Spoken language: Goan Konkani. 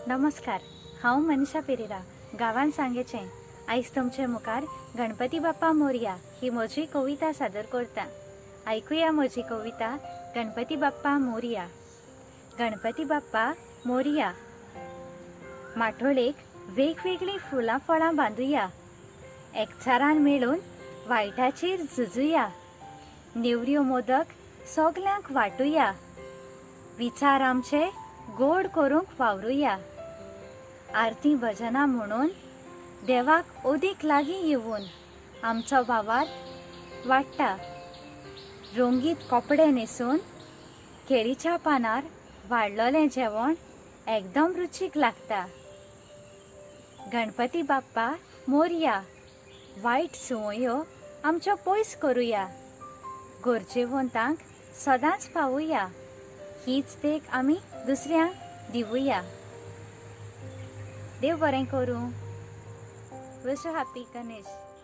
नमस्कार, हांव मनीषा पेरेरा, गांवान सांगेचें. आयज तुमचे मुखार गणपती बाप्पा मोरया ही म्हजी कविता सादर करता. आयकुया म्हजी कविता गणपती बाप्पा मोरया. गणपती बाप्पा मोरया. माठोळेक वेगवेगळीं फुलां फळां बांदुया, एकचारान मेळून वायटाचेर झुजुया, नेवऱ्यो मोदक सगल्यांक वांटुया, विचार आमचे गोड करूंक वावरुया, आरती भजनां म्हणून देवाक अदीक लागीं येवन आमचो भावार्थ वाडटा. रंगीत कपडे न्हेसून केळीच्या पानार वाडलोलें जेवण एकदम रुचीक लागता. गणपती बाप्पा मोरया, वायट संवयो आमच्यो पयस करुया, गरजेवंतांक सदांच पावुया, हीच देख आमी दुसऱ्यांक दिवया. देव बरें करूं. Wish happy Ganesh.